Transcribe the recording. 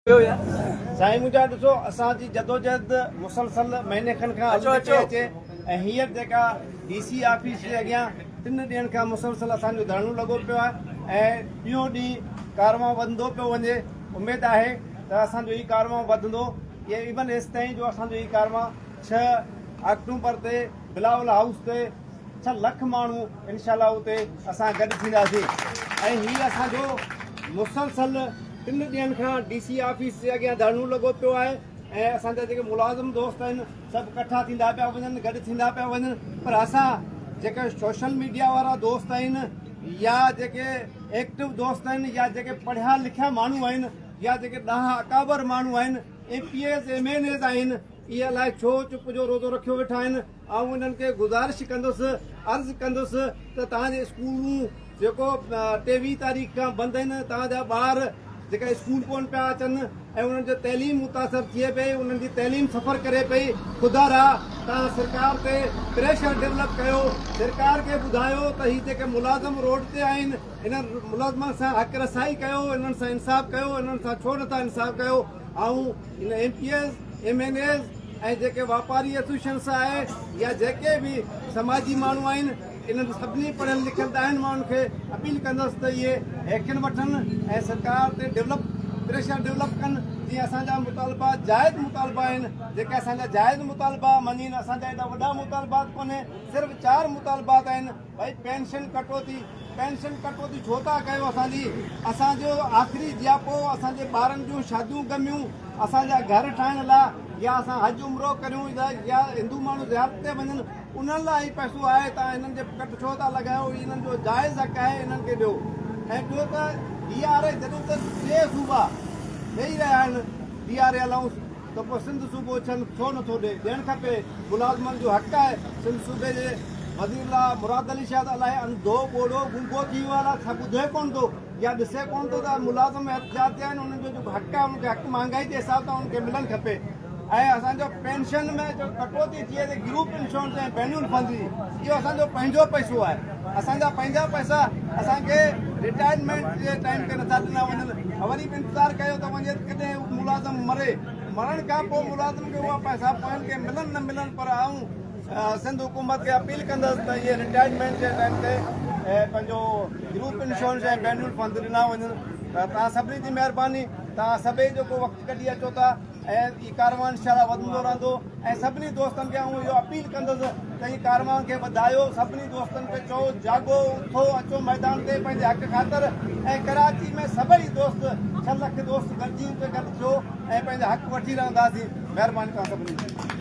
سائين منهنجا ڏسو اسان جي جدوجهد مسلسل مهيني کن کان هلندي پئي اچي ۽ هينئر جيڪا ڊي سي آفيس جي اڳيان ٽن ڏينهن کان مسلسل اسان جو ڌرڻو لڳو پيو آهي ۽ ڏينهون ڏينهن ڪاروان وڌندو پيو وڃي اميد آهي ته اسان جو هي ڪاروان وڌندو ايون ايستائين جو اسان جو هي ڪاروان ڇهه آڪٽوبر تي بلاول هائوس تي ڇهه لک ماڻهو انشاء الله اتي اسان گڏ ٿينداسين ۽ هي اسان جو مسلسل ٽن ڏينهن کان ڊي سي آفيس جي اڳيان ڌرڻو لڳو پيو آهي ۽ اسان جا جيڪي ملازم دوست آهن سڀ ڪٺا ٿيندا پيا وڃن گڏ ٿيندا پيا وڃن پر اسان جيڪي سوشل ميڊيا وارا دوست آهن يا جيڪي ايڪٽو دوست آهن يا جيڪي پڙهيا لکيا ماڻهو آهن يا جيڪي ڏاها اڪابر ماڻهو آهن M P As M N As آهن اهي الائي ڇو چپ جو روزو رکيو ويٺا آهن. آئون انهن کي گذارش ڪندس، عرض ڪندس ته توهان جي اسڪولون جيڪو ٽيويهه تاريخ کان بند آهن، توهان جا ٻار جيڪا اسڪول ڪونه پيا اچن ۽ انهن جو تعليم متاثر ٿئي پئي، انهن جي تعليم سفر ڪري پئي، خدارا توهان سرڪار تي پريشر ڊولپ ڪيو، سرڪار کي ٻڌايو ته هي جيڪي ملازم روڊ تي آهن، انهن ملازمن سان حق رسائي ڪيو، انهن سان انصاف ڪيو، انهن سان ڇو نٿا انصاف ڪيو. آئون ان M P As, M N As ۽ جيڪي واپاري ايسوسيئشنس آهي يا جيڪي به سماجي ماڻهو آهن انهن سڀني پڙهيل لکيل ڏاهن ماڻهن کي اپيل ڪندس ته اهي ايڪشن وٺن ۽ سرڪار تي ڊولپ پريشر ڊولپ ڪن جيئن اسان جا مطالبا جائز مطالبا آهن جيڪي اسان جا جائز مطالبا مڃين اسان جا ايڏا وڏا مطالبات ڪونهي صرف چار مطالبات آهن ڀائي پينشن ڪٽوتي پينشن ڪٽوتي ڇو ٿا ڪيو اسان جي اسان جو آخري جياپو اسان جي ٻارن جون شاديون غميون اسان جا گهر ٺاهڻ لاء يا اسان حج عمرو ڪريون يا هندو ماڻهو زيارت تي وڃن انهن لاء هي پئسو آهي تان هنن جي ڪٽ ڇو ٿا لڳايو هي انهن جو جائز حق آهي انهن کي ڏيو ۽ ٻيو ته ڊي آر اي جڏهن ته ٽي صوبا ڏئي رهيا آهن ڊي آر اي الائونس ته پوء سنڌ صوبو ڇن ڇو نٿو ڏئي؟ ڏيڻ کپي، ملازمن جو حق آهي. سنڌ صوبي جي وزير لا مراد علي شاهه ته الائي انڌو، ٻوڙو، گونگو ٿي ويو آهي الاء ڇا ٻڌي ڪونه ٿو يا ڏسي ڪونه ٿو ته ملازم احتجاج تي آهن انهن جو جيڪو حق آهي انهن کي حق مهانگائي جي حساب سان انهن کي ملڻ کپي ۽ اسان جو پينشن ۾ جو ڪٽوتي ٿئي ٿي گروپ انشورنس ۽ بين الفنڊ جي اهو اسان جو پنهنجو پئسو آهي اسان جا پنهنجا پئسا اسان کي رٽائرمينٽ جي ٽائيم تي نٿا ڏنا وڃن وري به انتظار ڪيو ٿو وڃي ته ڪڏهن هو ملازم مري مرڻ کان پوء ملازم کي اها پئسا پوين کي ملن نه ملن پر آئون سنڌ حڪومت کي اپيل ڪندس ته اهي رٽائرمينٽ جي ٽائيم تي پنهنجو گروپ انشورنس ۽ بين الفنڊ ڏنا وڃن ته توهان سڀني جي مهرباني توهان سڀئي جيڪو وقت ڪڍي اچو ٿا ۽ هي ڪاروان انشاء الله وڌندو رهندو ۽ سڀني دوستن کي آئون اهو اپيل ڪندس ته هي ڪاروان کي وڌايو سڀني دوستن کي چئو جاڳو اٿو اچو ميدان تي پنهنجي حق خاطر ۽ ڪراچي ۾ سڀئي دوست ڇهه لک دوست گڏجي اتي گڏ ٿيو ۽ پنهنجا حق وٺي رهنداسين مهرباني توهان سڀني جي.